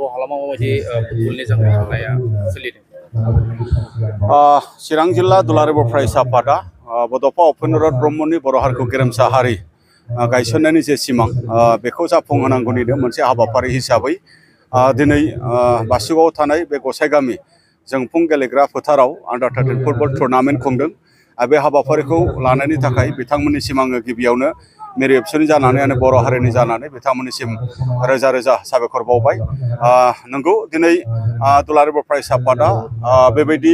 बर' हालामाव माबायदि फुटबलनि जांख्रिखांनाया सोलिदों? चिरां जिल्ला दुलाराय बर' फरायसा आफादा बड'फा उपेन्द्रनाथ ब्रह्मनि बर' हारिखौ गेरेमसा हारि गायसननायनि जे सिमां बेखौ जाफुंहोनांगौनिनो मोनसे हाबाफारि हिसाबै दिनै बासुगावआव थानाय बे गसाइगामि जोंफुं गेलेग्रा फोथाराव अंडार-13 फुटबल टुर्नामेन्ट खुंदों। बे हाबाफारिखौ लानायनि थाखाय बिथांमोननिसिम आङो गिबियावनो मेरि एबसुनि जानानै आरो बर' हारिनि जानानै बिथांमोननिसिम रोजा रोजा साबायखर बावबाय। नंगौ दिनै दुलाराय बर' फरायसा आफादा बेबायदि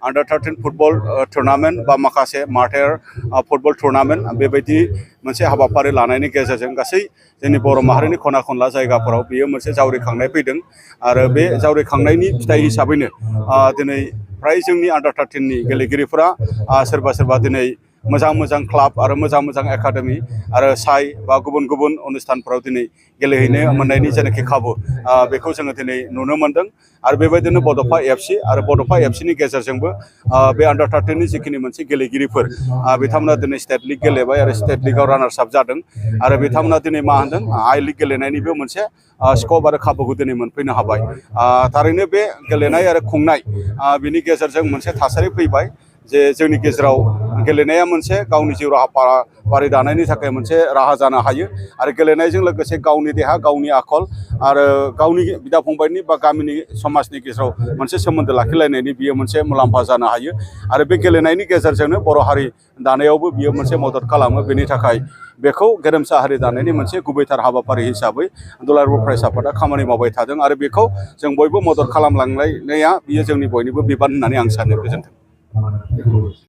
अंडार-13 फुटबल टुर्नामेन्ट बा माखासे मार्टार फुटबल टुर्नामेन्ट बेबायदि मोनसे हाबाफारि लानायनि गेजेरजों गासै जोंनि बर' माहारिनि खना खनला जायगाफोराव बियो मोनसे जावरिखांनाय फैदों आरो बे जावरिखांनायनि फिथाइ हिसाबैनो दिनै फ्राय जोंनि अंडार-13 नि गेलेगिरिफोरा सोरबा सोरबा दिनै मोजां मोजां क्लाब आरो मोजां मोजां एकाडेमि आरो साइ बा गुबुन गुबुन अनुस्थानफोराव दिनै गेलेहैनो मोननायनि जेनाखि खाबु बेखौ जोङो दिनै नुनो मोनदों। आरो बेबायदिनो बड'फा एफसि आरो बड'फा एफसिनि गेजेरजोंबो बे अंडार-13 नि जिखिनि मोनसे गेलेगिरिफोर बिथांमोना दिनै स्टेट लिग गेलेबाय आरो स्टेट लिगाव रानार्स आप जादों आरो बिथांमोना दिनै मा होनदों आइ लिग गेलेनायनिबो मोनसे स्कप आरो खाबुखौ दिनै मोनफैनो हाबाय। थारैनो बे गेलेनाय आरो खुंनाय बिनि गेजेरजों मोनसे थासारि फैबाय जे जोंनि गेजेराव गेलेनाया मोनसे गावनि जिउ राहा दानायनि थाखाय मोनसे राहा जानो हायो आरो गेलेनायजों लोगोसे गावनि देहा गावनि आखल आरो गावनि बिदा फंबायनि बा गामिनि समाजनि गेजेराव मोनसे सोमोन्दो लाखिलायनायनि बियो मोनसे मुलाम्फा जानो हायो आरो बे गेलेनायनि गेजेरजोंनो बर' हारि दानायावबो बियो मोनसे मदद खालामो। बेनि थाखाय बेखौ गेरेमसा हारि दानायनि मोनसे गुबैथार हाबाफारि हिसाबै दुलाराय बर' फरायसा आफादा खामानि मावबाय थादों आरो बेखौ जों बयबो मदद खालामलांनाया बियो जोंनि बयनिबो बिबान होननानै आं सानो। गोजोन्थों।